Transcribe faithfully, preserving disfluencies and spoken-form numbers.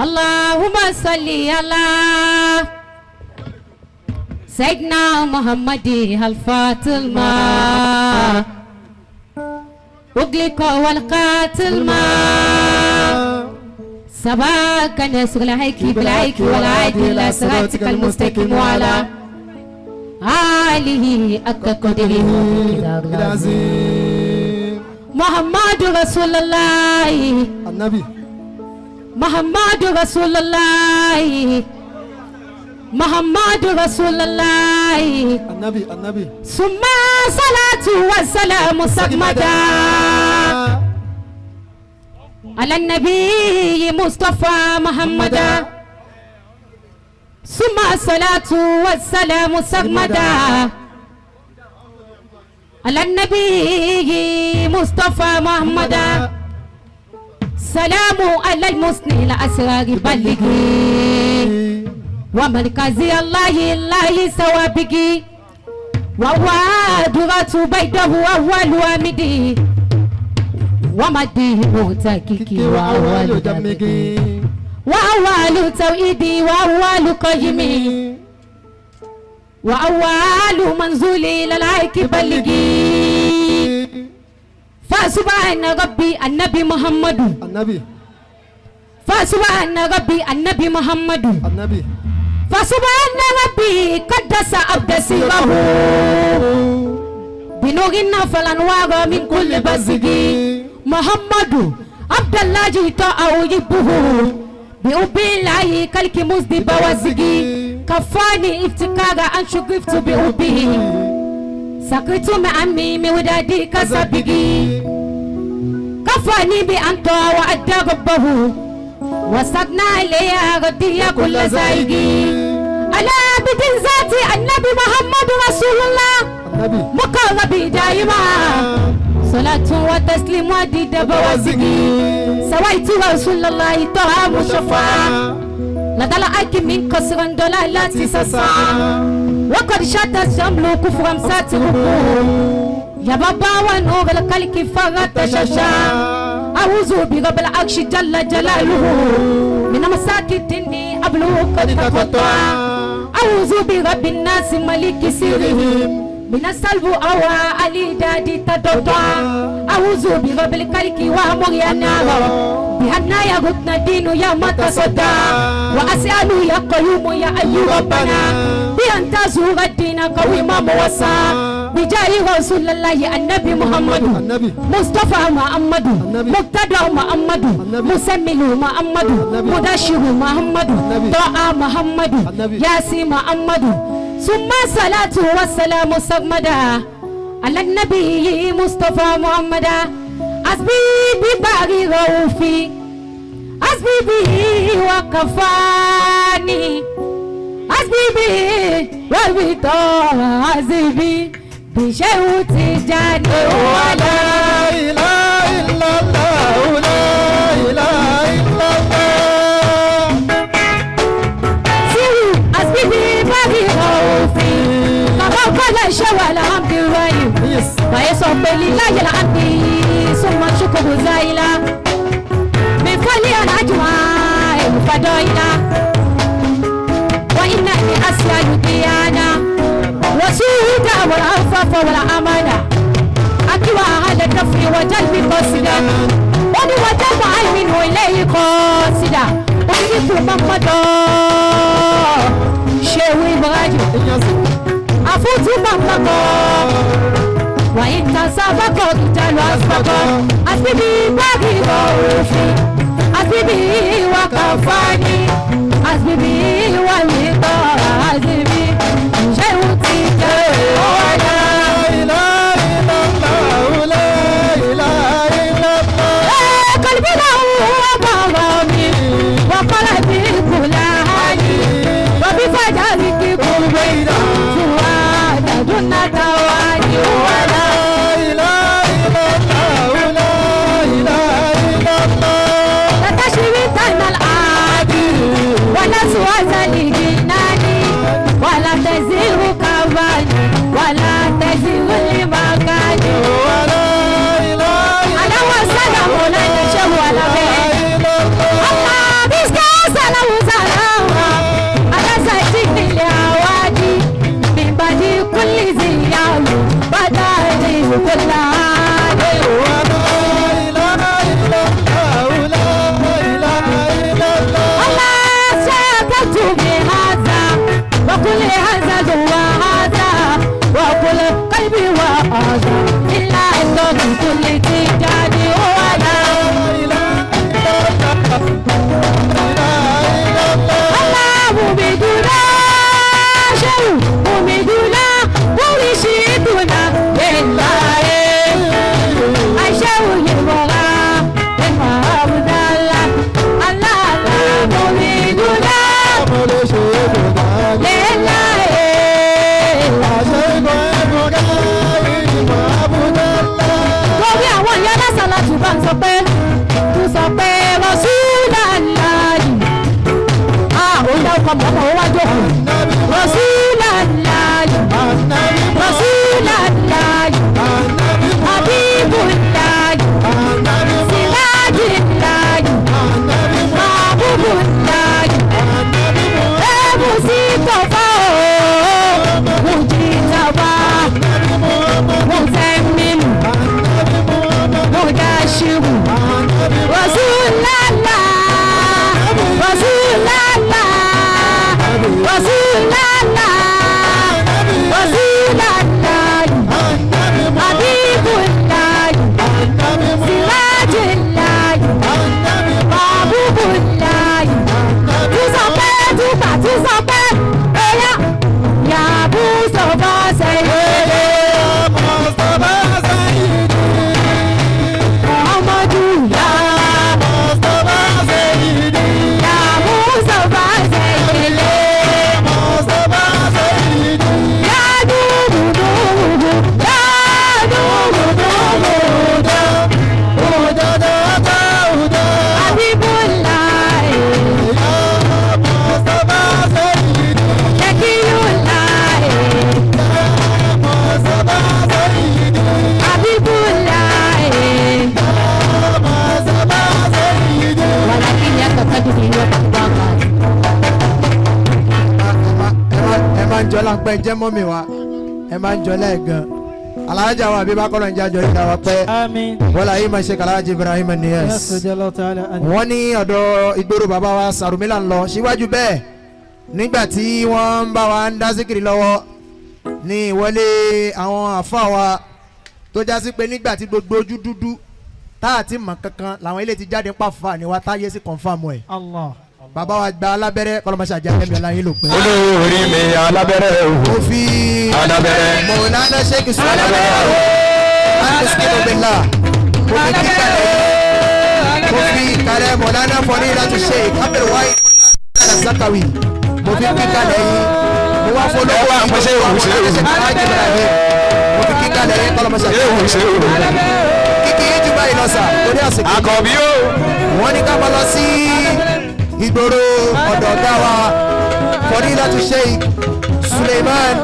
اللهم صل على سيدنا محمد الفاتح لما أغلق والقاتل ما سبق ناصر الحق بالحق والهادي إلى صراطك المستقيم وعلى آله حق قدره ومقداره العظيم. محمد رسول الله. النبي. محمد رسول الله. محمد رسول الله. النبي، النبي. ثم الصلاة والسلام سرمدا على النبي مصطفى محمدا. ثم الصلاة والسلام سرمدا على النبي مصطفى محمدا. سلام على المسني الأسرار بلغي ومركزي الله الله سوابقي وهو درة بيضه أول وامدي ومدي متككي وأول دمقي وأول توحيدي وأول قيمي وأول منزولي للحق بلغي. فسبحان ربي النبي محمد. النبي. فسبحان ربي النبي محمد. النبي. فسبحان ربي قدس عبد سره بنور فالأنوار من كل بزغ. محمد عبد الله طه أحبه بحب الله كالك مزد بوازقي كفاني افتقارا أن شغفت بحبه سكت مع عمي مودادي كسبقي كفاني بأن طه وأدى ربه وسقنا عليها ردي كل زائقي على عبد ذاتي النبي محمد رسول الله النبي. مقرب دائما صلاة وتسليم وديد بوازقي سويت رسول الله طه مصطفى لدى الحق من قصر ضلالات سسا وقد شات الشمل كفرا ساتره يا بابا ونور الخلق فرت شاشا أعوذ برب العرش جل جلاله من مساك الدين أبلغ قد تقطع أعوذ برب الناس ملك سرهم من السلب أو الإداد تدطع أعوذ برب الخلق وأمر يا نار بأن يغطن الدين يوم تصدع وأسأل يا قيوم يا أي ربنا بأن تزور الدين قويما موسع بجاه رسول الله النبي محمد النبي. مصطفى محمد النبي. مقتدى محمد النبي. مسمل محمد النبي. مدشر محمد النبي. طه محمد النبي. ياسين محمد ثم الصلاة والسلام سرمدا على النبي مصطفى محمدا حسبي بباري روفي حسبي به وكفاني حسبي به وبطه حسبي بشيخ تجاني ولا إله إلا الله لا إله إلا الله سيروا حسبي به باري روفي كما قال الشيخ الحمد لله Yes. Báyé sọ pé líláyé là ń bí súnmọ́ ṣùkúrú záyílá. Mi fọ́lì alájùmọ̀ èlùfàdọ́ iná. Wọ́n iná ní Asia Yudiana. Wọ́n sí Yuda wọ́n á fà fọ́ wọ́n á máa dà. Akíwá àhálẹ̀ tó fi wọ́n jẹ́ mi kọ́ sí dá. Wọ́n ní wọ́n jẹ́ mọ́ àìmínú ilé yìí kọ́ sí dá. Wọ́n ní kò máa mọ́ dọ́. Ṣé wí Ibrahim? Afutu bambako. Wa inta sabako kitalu asbako. Asbibi bagi wa ufi. Asbibi wa kafani. Asbibi wa lito. Asbibi. Shayuti. La ilaha illallah, la ilaha illallah. Eh, kalbina wa marami. Wa qalbi kula hali. Wa bi fajari Kuwaida. Tuwada duna tawani. Wala ilaha illallah, la ilaha illallah. La tashwitan al-adi. Wala suwaza al-jinani. Wala taziru kabani. Wala taziru limakani. Wala ilaha illallah. Allahu Akbar, Maulana Shehu Alabe. Allah, this girl's Ọmọ ọmọ wa jókòó. Rasulallah, Rasulallah, Habibullah, Sirajillah, Mahbubullah, Musitafa, Mujitaba, Muzammilu, Mudashiru, Rasulallah, Rasulallah, Rasulallah, Rasulallah, Habibullah, Sirajillah, Mahbubullah. Tún sọ pé, tún gbà, tún sọ pé, ó yá. Ya Mustapha Sayyidi. Muhammadu ya Mustapha Sayyidi. Ya Mustapha Sayyidi. Mustapha Sayyidi. Ya Nuru Nuru, ya Nuru Nuru, ya Nuru Nuru, Habibullah. Ẹ máa ń jọlá pẹ́ jẹ́ mọ́ mi wá. Ẹ máa ń jọlá ẹ̀ gan. Alhaja wa àbí bá kọ́lọ̀ ń jẹ́ àjọ ìjà wa pẹ́. Àmín. Wọ́n láyé máa ṣe Alhaji Ibrahim Niyas. Wọ́n ní ọ̀dọ̀ ìgboro bàbá wa Sàrùmí là ń lọ. Síwájú bẹ́ẹ̀, nígbà tí wọ́n ń bá wa ń dá síkìrì lọ́wọ́, ní ìwọlé àwọn àfáà wa tó já sí pé nígbà tí gbogbo ojú dúdú tá a ti mọ̀ kankan làwọn ilé ti jáde ń pàfà ní wa táyé sí confirm ẹ̀. Allah. Bàbá wa gba alábẹ́rẹ́, kọ́lọ́mọṣẹ́ àjẹ́ ẹ̀mí ọlá yín ló pẹ́. Olórí mi alábẹ́rẹ́ o. Mo fi alábẹ́rẹ́. Mọ̀lánà Sheikh Islam alábẹ́rẹ́ o. Alábẹ́rẹ́. Mo fi kíkà lẹ́yìn. Mo fi kalẹ̀ Mọ̀lánà Fọlílátù Sheikh Abdulwahid Zakawi. Mo fi kíkà lẹ́yìn. Mo wá fọlọ́. Ẹ wá pèsè ìwé ìṣe ìwé. Mo fi kíkà lẹ́yìn, kọ́lọ́mọṣẹ́ àjẹ́. Ìwé ìṣe ìwé. Kíkì yín jù báyìí lọ sà, torí àsìkò. Àkọ́bí o. Wọ́n ní ká máa lọ sí ìgboro ọ̀dọ̀ ọ̀gá wa Fọlílátù Sheikh Suleiman